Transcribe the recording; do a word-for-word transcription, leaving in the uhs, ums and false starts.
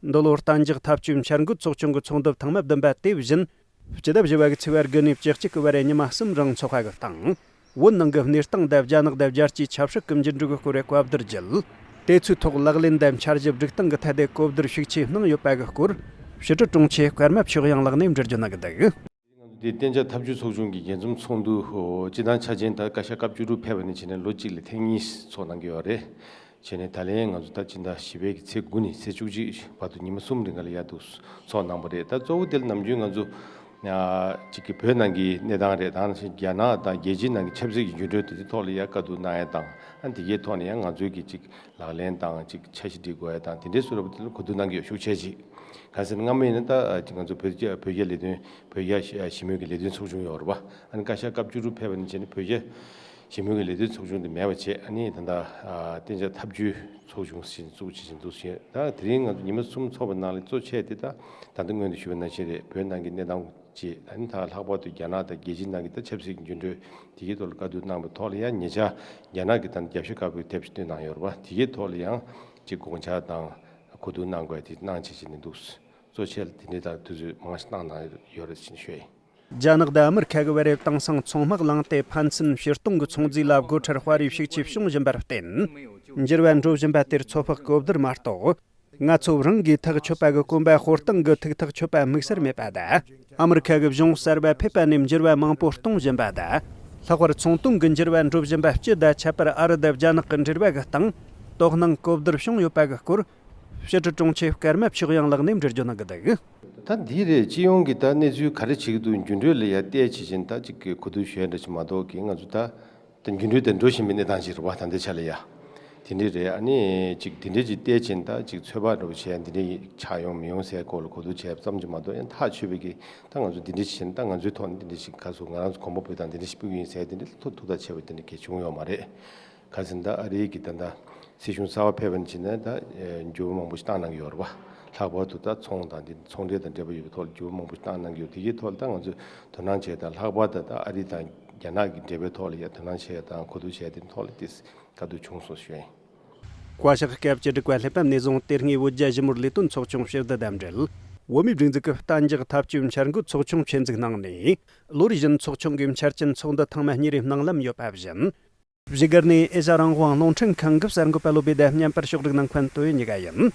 འདི་ལོ་གཏན་འཇགས་འཐབ་ཇུས་འཆར་འགོད་ཚོགས་ཆུང་གི་ཚོགས་འདུ་ཐེངས་མ་བདུན་པ་དེ་བཞིན། སྤྱི་ཟླ་བཞི་པ་གི་ཚེས་པ་དགུ་ནས་བཅུ་གཅིག་གི་བར་ཉི་མ་གསུམ་རིང་འཚོགས་པ་གི་སྟེང་། བོད་ནང་གི་གནས་སྟངས་དང་རྒྱ་ནག་དང་རྒྱལ་སྤྱིའི་ཆབ་སྲིད་ཀྱི་འགྱུར་འགྲོས་ཀྱི་སྐོར་བཀའ་བསྡུར་བརྒྱུད། དེ་ཚོའི་ཐོག་ལག་ལེན་དང་འཆར་གཞི་སྒྲིག་སྟངས་ཀྱི་ཐད་དེ་གོ་བསྡུར་ཤུགས་ཆེ་གནང་ཡོད་པ་གི་སྐོར། ཕྱི་དྲིལ་དྲུང་ཆེ་ཀརྨ་ཆོས་དབྱངས་ལགས་ནས་འགྲེལ་བརྗོད་གནང་གི་འདུག། ང་ཚོ་འདི་གཏན་འཇགས་འཐབ་ཇུས་ཚོགས་ཆུང་གི་རྒྱས་འཛོམས་ཚོགས་འདུ་སྤྱི་བཏང་ཆ་ཆེན་ད་བཀའ་ཤག་སྐབས་བཅུ་དྲུག་ཕེབས་པ་ནས་བྱས་ནས་ལོ་གཅིག་ལ་ཐེངས་གཉིས་ཚོགས་གནང་གི་ཡོད་རེད། བྱས་ནས་ད་ལན་ང་ཚོ་ད་སྤྱི་ཟླ་བཞི་པའི་གི་ཚེས་དགུ་ནས་ཚེས་བཅུ་གཅིག་བར་དུ་ཉི་མ་གསུམ་རིང་ག་ལ་ཡ་འདུག་ཚོགས་གནང་པ་རེད། ད་གཙོ་བོ་དེ་ལ་ནམ་རྒྱུན་ང་ཚོ་ཨ་གཅིག་གི་བོད་ནང་གི་གནས་སྟངས་རེད། ད་ནང་བཞིན་རྒྱ་ནག་དང་རྒྱལ་སྤྱིའི་ནང་གི་ཆབ་སྲིད་ཀྱི་འགྱུར་འགྲོས་དེ་ཚོའི་ཐོག་ལ་ཡ་བཀའ་བསྡུར་གནང་ཡ་དང་། ཨ་དེ་གའི་ཐོག་ནས་ཡང་ང་ཚོའི་གི་གཅིག་ལག་ལེན་དང་གཅིག་འཆར་གཞི་སྒྲིག་དགོས་ཡ་དང་དེ་འདྲའི་བཟོ་འདྲ་པོ་དེ་ལ་གོ་བསྡུར་གནང་གི་ཡོད། ཤུགས་ཆེ་ཅིག་ག་ཟེར་ན་སྔ་མོ་ཡིན་ན་ད་ང་ཚོ་བོད་རྒྱ་བོད་རྒྱ་ལས་དོན་བོད་རྒྱ་ཞི་མོལ་གྱི་ལས་དོན་ཚོགས་ཆུང་ཡོད་རེད་པ། ཨ་ནི་བཀའ་ཤག་སྐབས་བཅུ་དྲུག་ཕེབས་པ་ནས་བྱས་ནས་བོད་རྒྱ་ཞི་མོལ་གྱི་ལས་དོན་ཚོགས་ཆུང་དེ་མེད་པ་བྱས། ཨ་ནི་ད་ལྟ་ཨ་གཏན་འཇགས་འཐབ་ཇུས་ཚོགས་ཆུང་ཞིག་བཙུགས་བྱས་བཞིན་འདུག་ཟེར། ད་དེ་རིང་ང་ཚོ་ཉི་མ་གསུམ་ཚོགས་པ་ནང་ལ་གཙོ་ཆེ་དེ་ད་ད་ལྟ་སྔོན་དུ་ཞུས་པ་ནང་བཞིན་རེད། བོད་ནང་གི་གནས་སྟངས་བཅས། ཨ་ནི་ད་ལྷག་པར་དུ་རྒྱ་ནག་དང་རྒྱལ་སྤྱིའི་ནང་གི་ད་ཆབ་སྲིད་ཀྱི་འགྱུར་འགྲོས་དེ་གའི་ཐོག་ལ་བཀའ་བསྡུར་གནང་བའི་ཐོག་ལ་ཡང་ཉེ་ཆར་རྒྱ་ནག་གི་ད་རྒྱབ་ཤ་དཀར་པོའི་དེབ་ཞིག་བཏོན་གནང་ཡོད་རེད་པ། དེ་གའི་ཐོག་ལ་ཡང་ཅིག་དགོངས་འཆར་དང་གོ་བསྡུར་གནང་དགོས་དེ་གནང་བྱེད་བྱེད་ནས་འདུག། གཙོ་ཆེ་ལ་དེ་འདྲའི་ད་དུས་ཚོད་མང་ཞིག་བཏང་གནང་ཡོད་རེད་ཅེས་ཞུ་ཡ་ཡིན། རྒྱ་ནག་དང་ཨ་མི་རི་ཁ་གི་བར་དེང་སང་མཚོ་དམག་བླངས་ཏེ་ཕན་ཚུན་ཕྱིར་གཏོང་གི་ཚོང་རྫས་ལ་སྒོ་ཁྲལ་སྤར་བའི་ཤུགས་ཆེ་བྱུང་བཞིན་པར་བརྟེན། འགྱུར་བ་འགྲོ་བཞིན་པ་དེར་ཚོད་དཔག་གོ་བསྡུར་མ་གཏོགས། ང་ཚོ་རང་གིས་ཐག་ཆོད་པ་གི་གོམ་པ་སྤོ་སྟངས་ཀྱི་ཐིག་ཐག་ཆོད་པ་དམིགས་བསལ་མེད་པ་དང་། ཨ་མི་རི་ཁ་གི་གཞུང་གསར་པ་ཕེབས་པ་ནས་འགྱུར་བ་མང་པོ་གཏོང་བཞིན་པ་དང་། ལྷག་པར་ཚོང་དོན་གྱི་འགྱུར་བ་འགྲོ་བཞིན་པ་སྤྱི་དང་ཁྱད་པར་ཨ་རི་དང་རྒྱ་ནག་གི་འབྲེལ་བ་གི་སྟེང་དོ་སྣང་གོ་བསྡུར་བྱུང་ཡོད་པ་གི་སྐོར། ཕྱི་དྲིལ་དྲུང་ཆེ་ཀརྨ་ཆོས་དབྱངས་ལགས་ནས་འགྲེལ་བརྗོད་གནང་གི་འདུག། ད་འདི་རེད། སྤྱི་ཡོངས་ཀྱི་ད་གནས་ཚུལ་ག་རེ་བྱེད་ཀྱི་འདུག། འགྱུར་འགྲོས་ལ་ཡ་བལྟས་བྱེད་བཞིན་ད་ཅིག་གི་གོ་བསྡུར་ཞུ་ཡ་འདྲ་ཞིག་མ་གཏོགས་ཀྱི་ང་ཚོ་ད། ད་འགྱུར་འགྲོས་དེ་འགྲོ་བཞིན་པའི་གནས་སྟངས་ཤིག་རེད་བ། ད་ལྟའི་ཆ་ལ་ཡ། དེ་འདྲས་རེད། ཨ་ནི་ཅིག་དེ་འདྲས་ཅིག་བལྟས་ཕྱིན་ད་ཅིག་ཚོད་དཔག་འདྲ་པོ་བྱས་འདི་འདྲས་ཆགས་ཡོང་མི་ཡོང་ཟེར་སྐོར་ལ་གོ་བསྡུར་བྱས་ཙམ་གྱིས་མ་གཏོགས། ཡང་ཐག་ཆོད་པའི་གི་ད་ང་ཚོ་འདི་འདྲས་ཕྱིན་ད་ང་ཚོའི་ཐོག་ནས་འདི་འདྲས་ཞིག་ག་སོ་ང་རང་ཚོ་གོམ་པ་སྤོས་དང་འདི་འདྲས་ཞིག་སྤོ་གི་ཡིན་ཟེར་འདི་འདྲས་ཐུགས་ཐུགས་ཐག་ཆད་པ་འདི་འདྲས་གལ་བྱུང་ཡོད་མ་རེད། ག་ཟེར་ན་ད་ཨ་རིའི་གི་ད་ད་སྲིད་གཞུང་གསར་པ་ཕེབས་པ་ནས་བྱས་ནས་ད་འགྱུར་བ་མང་པོ་ཞིག་བཏང་གནང་གི་ཡོད་རེད་བ། ལྷག་པར་དུ་ད་ཚོང་དང་འདི་ཚོང་འབྲེལ་དང་འབྲེལ་བ་ཡོད་པའི་ཐོག་ལ་འགྱུར་བ་མང་པོ་ཞིག་བཏང་གནང་གི་ཡོད། དེ་གའི་ཐོག་ལ་ད་ང་ཚོས་དོ་སྣང་བྱས་དང་། ལྷག་པར་དུ་ད་ཨ་རི་དང་རྒྱ་ནག་གི་འབྲེལ་བའི་ཐོག་ལ་ཡང་དོ་སྣང་བྱས་དང་གོ་བསྡུར་བྱས་དེ་ཐོག་ལ་ཏིས་བཀའ་བསྡུར་བྱུང་སོང་ཞུ་ཡིན། བཀའ་ཤག་སྐབས་བཅུ་དྲུག་པ་སླེབས་པ་ནས་བཟུང་དེ་སྔའི་བོད་རྒྱ་ཞི་མོལ་ལས་དོན་ཚོགས་ཆུང་ཕྱིར་བསྡུ་དང་འབྲེལ། བོད་མིའི་སྒྲིག་འཛུགས་ཀྱི་གཏན་འཇགས་འཐབ་ཇུས་འཆར་འགོད་ཚོགས་ཆུང་ཆེད་འཛུགས་གནང་ནས། ལོ་རེ་བཞིན་ཚོགས་ཆུང་གི་འཆར་ཅན་ཚོགས་འདུ་ཐེངས་མ་གཉིས་རེ་གནང་ལམ་ཡོད་པ་བཞིན། བཞུགས་སྒར་ནས་ཨེ་ཤ་རང་དབང་རླུང་འཕྲིན་ཁང་གི་གསར་འགོད་པ་བློ་བྷེ་དང་མཉམ་པར་ཕྱོགས་སྒྲིག་གནང་མཁན་ཏོ་ཡོན་གཉིས་ཀ་ཡིན།